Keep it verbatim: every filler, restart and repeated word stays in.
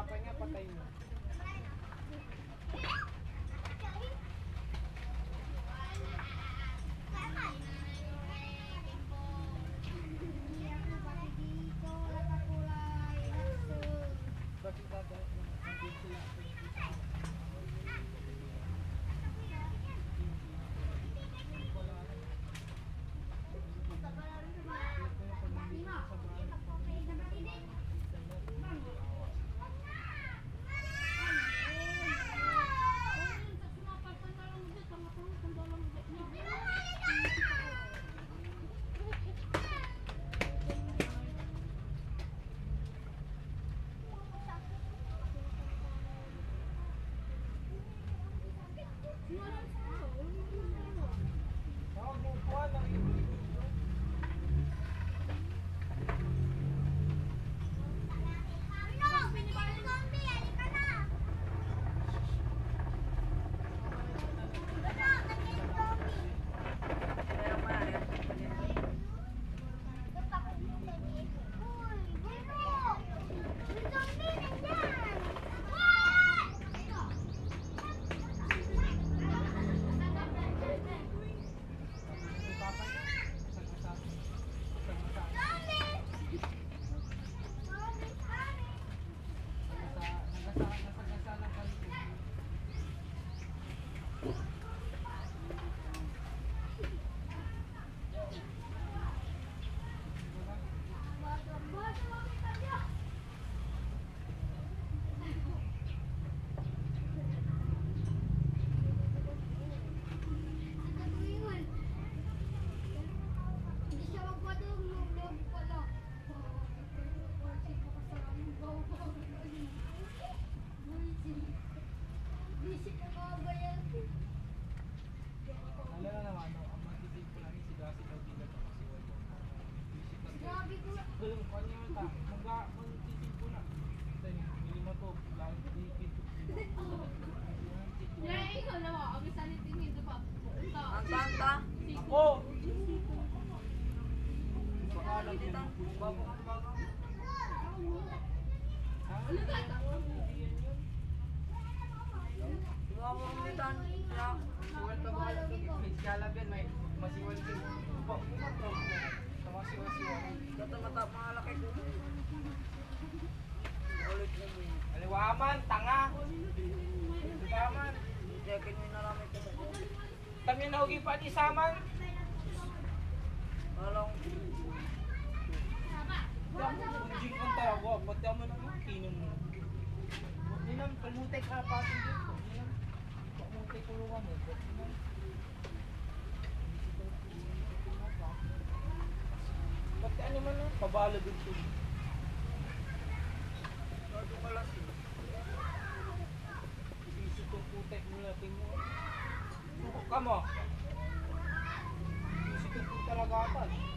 Papa niya, patay na. Bakit dati? Naalala naman, no, ang mga sisig ko lang, si Dasi daw, di na to, si Wal. Grabe ko. Kung ano yun, ta, mga, mga sisig ko lang. Ito yung lima to, lang, di, di, di. Kaya ikaw naman, ang isa ni Tingin, di ba? Ito. Ang tanta? Ako! Baka lang din. Baka, baka. Ano ba? Iwawa ko nitan, ya. Siwal ka ba? Siya lang din, may masiwal din. Opo, opo, opo. Masiwal, siwal. Kata mata, mga laki ko. Ulit mo, eh. Aliwa man, tanga. Aliwa man. Hindi, akin mo yung nalamay ko. Kami na ugi pa di saman. Alam. Ang bunjing ang tawa, pati ako naman, kinin mo. Ninam, pamutek ka pa, ninam. Pamutek ko luwa mo, ninam. Pati ano man, no? Pabala dun siya. Sabi ko lang, Isip ko, putek mo natin mo. Sukok ka mo. Isip ko, puta talaga ata. Ay.